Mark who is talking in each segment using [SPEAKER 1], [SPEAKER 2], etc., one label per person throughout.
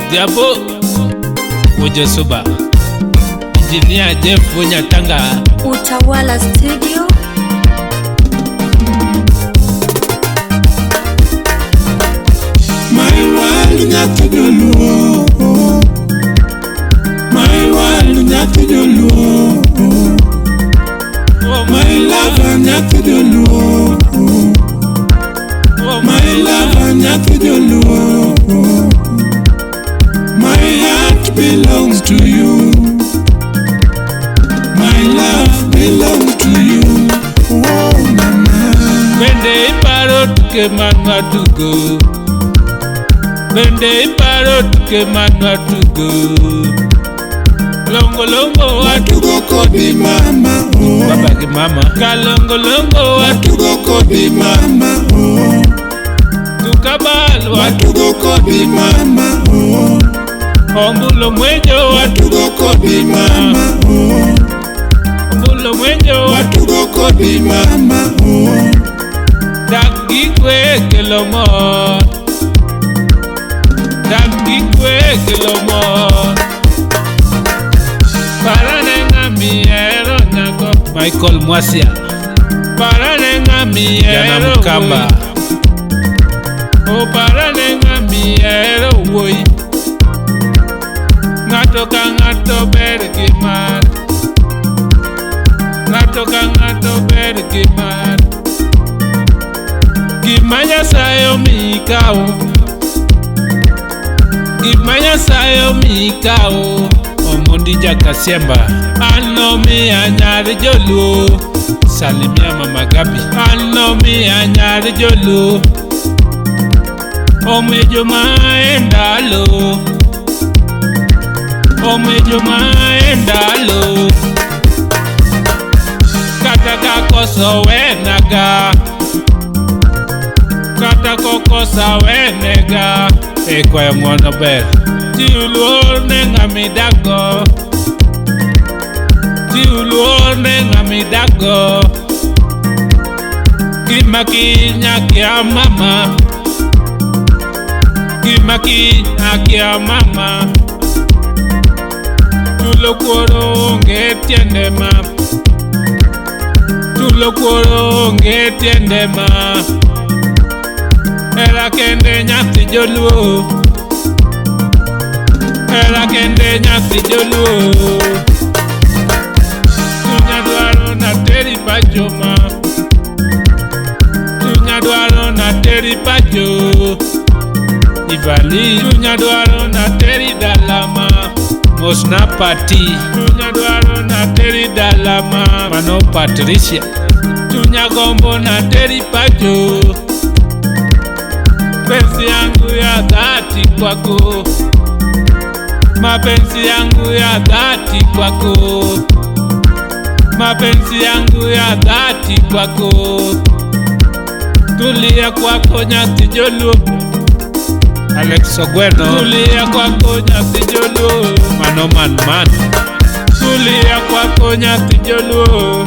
[SPEAKER 1] Odhiambo Wuojosuba, Engineer Jeff Nyatanga.
[SPEAKER 2] Utawala Studio.
[SPEAKER 3] My world nyathi joluo, my world nyathi joluo, my lover nyathi joluo, my lover nyathi joluo, my heart belongs to you, my love belongs to you, oh mama.
[SPEAKER 1] Bende iparo tuke manwatugo, bende iparo tuke manwatugo, longo longo watu
[SPEAKER 3] Watugo kodi mama oh.
[SPEAKER 1] baba gi mama, kalongo longo watu
[SPEAKER 3] Watugo kodi mama oh.
[SPEAKER 1] tukabal watu
[SPEAKER 3] Watugo kodi mama oh.
[SPEAKER 1] ombulo mwenjo watu
[SPEAKER 3] Watugo kodi mama oh.
[SPEAKER 1] ombulo mwenjo watu
[SPEAKER 3] Watugo kodi mama oh.
[SPEAKER 1] dak gi kwe kelo mor, dak gi kwe kelo mor. Parane ng'ami hero nyako Michael Mwasia, parane ng'ami
[SPEAKER 4] Jana
[SPEAKER 1] hero
[SPEAKER 4] Mkamba.
[SPEAKER 1] wuoyi. O parane ng'ami hero wuoyi. Ng'ato ka ng'ato ber gi mar, ng'ato ka ng'ato ber gi mar. Gima Nyasaye omiyi kaw, gima Nyasaye omiyi kaw.
[SPEAKER 4] Omondi Jakasiemba.
[SPEAKER 1] An nomiya nyar joluo,
[SPEAKER 4] Salimia Mama Gabi.
[SPEAKER 1] an nomiya nyar joluo. Omiyo ma e ndalo, omiyo ma e ndalo. Kata ka koso wenaga, kata kokosa wenega.
[SPEAKER 4] E kwayo ng'uono ber.
[SPEAKER 1] Chiw luor ne ng'ama idakgo, chiw luor ne ng'ama idakgo. Gima kiny akia mama, gima kiny akia mama. Chulo kuoro onge tiende ma, chulo kuoro onge tiende ma. Hera kende nyathi joluo, hera kende nyathi joluo. Chunya dwaro nateri pacho ma, chunya dwaro nateri pacho.
[SPEAKER 4] Ivali.
[SPEAKER 1] Chunya dwaro nateri dala ma,
[SPEAKER 4] Mosna Pati.
[SPEAKER 1] chunya dwaro nateri dala ma.
[SPEAKER 4] Mano Patricia.
[SPEAKER 1] Chunya gombo nateri pacho. Penzi yangu ya dhati kwako, mapenzi yangu ya dhati kwako, mapenzi yangu ya dhati kwako. Tulia kwako nyathi joluo,
[SPEAKER 4] Alex Ogweno.
[SPEAKER 1] tulia kwako nyathi joluo,
[SPEAKER 4] Mano Man Man.
[SPEAKER 1] tulia kwako nyathi joluo.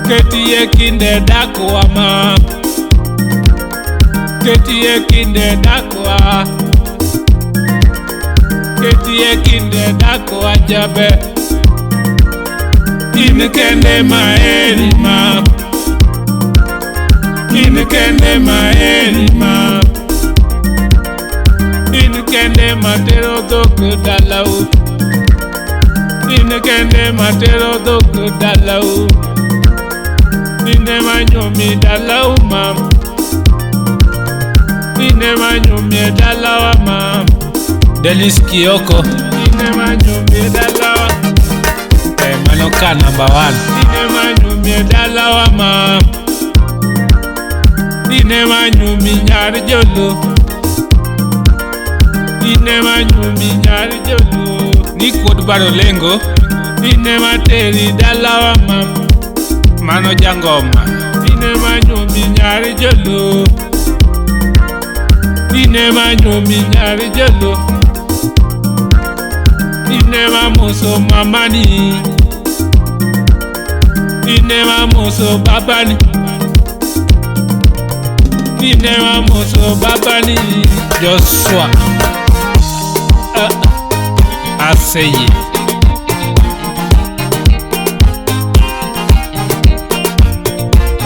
[SPEAKER 1] Ketie kinde dakwa ma, ketie kinde dakwa, ketie kinde dakwa jaber. In kende maheri ma, in kende maheri ma, in kende matero dhok dalau, in kende matero dhok dalau. Ine manyumi dalau ma, ine manyumi dalawa ma,
[SPEAKER 4] Delis Kioko.
[SPEAKER 1] ine manyumi dalawa,
[SPEAKER 4] E mano ka number 1.
[SPEAKER 1] ine manyumi dalawa ma, ine manyumi nyar joluo, ine manyumi nyar joluo,
[SPEAKER 4] Nick Wuod Barolengo.
[SPEAKER 1] ine materi dalawa ma,
[SPEAKER 4] Mano Jangoma.
[SPEAKER 1] ine manyumi nyar joluo, ine manyumi nyar joluo, ine mamoso mamani, ine mamoso babani. Tine wamoso babani
[SPEAKER 4] Joshua Aseye.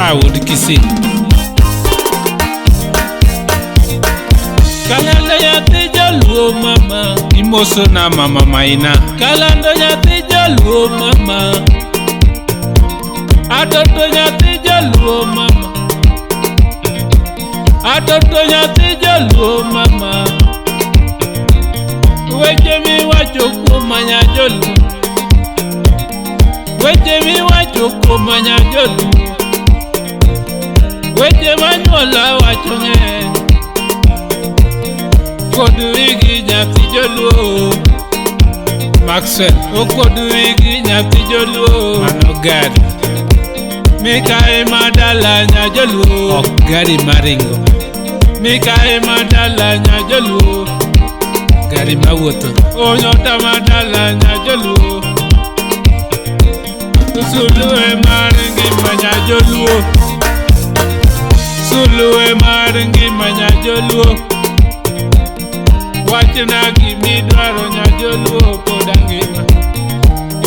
[SPEAKER 4] Awud Kisii.
[SPEAKER 1] Kalando nyathi jaluo mama.
[SPEAKER 4] Imoso na mama Maina.
[SPEAKER 1] Kalando nyathi jaluo mama. Atoto nyathi jaluo mama. Atoto nyathi jaluo mama. Weche miwacho kuoma nya joluo. Weche miwacho kuoma nya joluo. Weche manyuola wacho ng'eny. Kod wigi nyathi joluo.
[SPEAKER 4] Maxwell.
[SPEAKER 1] Okod wigi nyathi joluo.
[SPEAKER 4] Mano gari.
[SPEAKER 1] Mikae madala nya joluo.
[SPEAKER 4] Ok gari maringo.
[SPEAKER 1] Mikae madala nya joluo.
[SPEAKER 4] Gari mawuotho.
[SPEAKER 1] Onyota madala nya joluo. Sulwe mar ngima nya joluo. Sulwe mar ngima nya joluo. Wachna gimidwaro nya joluo pod angima.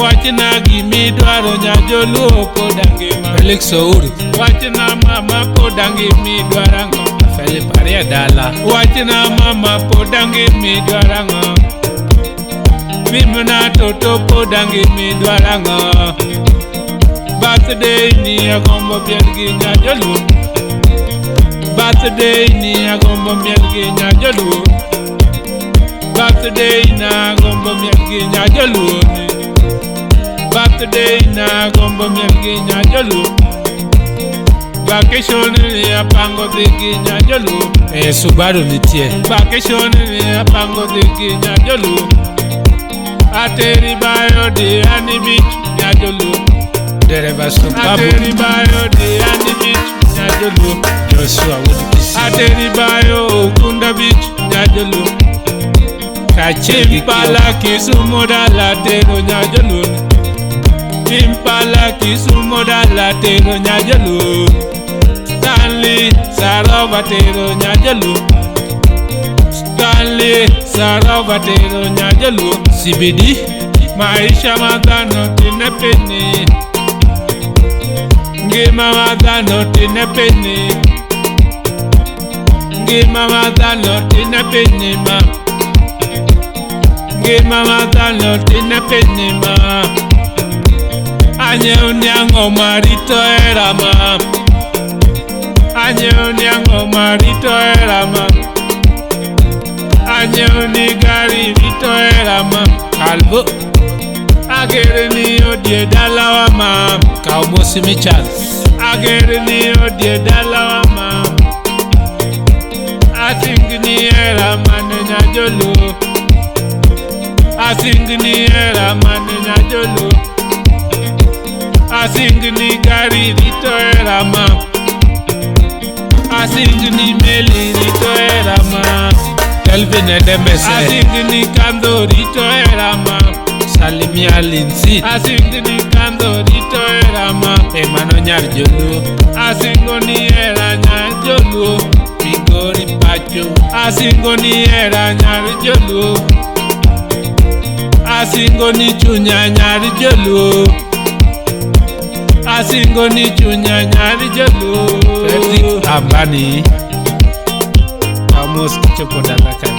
[SPEAKER 1] Wachna gimidwaro nya joluo pod angima.
[SPEAKER 4] Felix Ouru.
[SPEAKER 1] Wachna mama pod angima idwaro ang'o?
[SPEAKER 4] Philip Aria dala.
[SPEAKER 1] Wachna mama pod angima idwaro ang'o? Pimna toto pod angima idwaro ang'o? Birthday ni agombo miel gi nya joluo. Birthday ni agombo miel gi nya joluo. Birthday na agombo miel gi nya joluo ni. Birthday na agombo miel gi nya joluo. Vacation ni apango dhi gi nya joluo.
[SPEAKER 4] Subaru nitie.
[SPEAKER 1] Vacation ni apango dhi gi nya joluo. Ateri bayo Diani Beach nya joluo.
[SPEAKER 4] Dereva Subaru.
[SPEAKER 1] Ateri bayo Diani Beach nya joluo.
[SPEAKER 4] Joshua wuod Kisii.
[SPEAKER 1] Ateri bayo Ukunda Beach nya joluo.
[SPEAKER 4] Kaachiel gi
[SPEAKER 1] Impala Kisumu dala tero nya joluo. Impala Kisumu dala tero nya joluo. Stanley Sarova tero nya joluo. Stanley Sarova tero nya joluo.
[SPEAKER 4] CBD.
[SPEAKER 1] Maisha ma dhano tin e pinyni. Ngima ma dhano tin e pinyni. Ngima ma dhano tin e pinyni ma. Ngima ma dhano tin e pinyni ma. Anyiewo niang'o marito hera ma. Anyiewo niang'o marito hera ma. Anyiewo ni gari rito hera ma.
[SPEAKER 4] Albo.
[SPEAKER 1] Agere ni odie dalawa ma.
[SPEAKER 4] Kaw Mosimi Charles.
[SPEAKER 1] Agere ni odie dalawa ma. Asing ni hera mane nya joluo. Asing ni hera mane nya joluo. Asing ni gari rito hera ma. Asing ni meli rito hera ma.
[SPEAKER 4] Kelvin Edemese.
[SPEAKER 1] Asing ni kandho rito hera ma.
[SPEAKER 4] Salimia Lindsay.
[SPEAKER 1] Asing ni kandho rito hera ma.
[SPEAKER 4] Mano nyar joluo.
[SPEAKER 1] Asingo ni hera nyar joluo.
[SPEAKER 4] Migori pacho.
[SPEAKER 1] Asingo ni hera nyar joluo. Asingo ni chunya nyar joluo. Asingo ni chunya nyar joluo.
[SPEAKER 4] Fredrick Ambani. Kaw mos kichopo dala kanyo.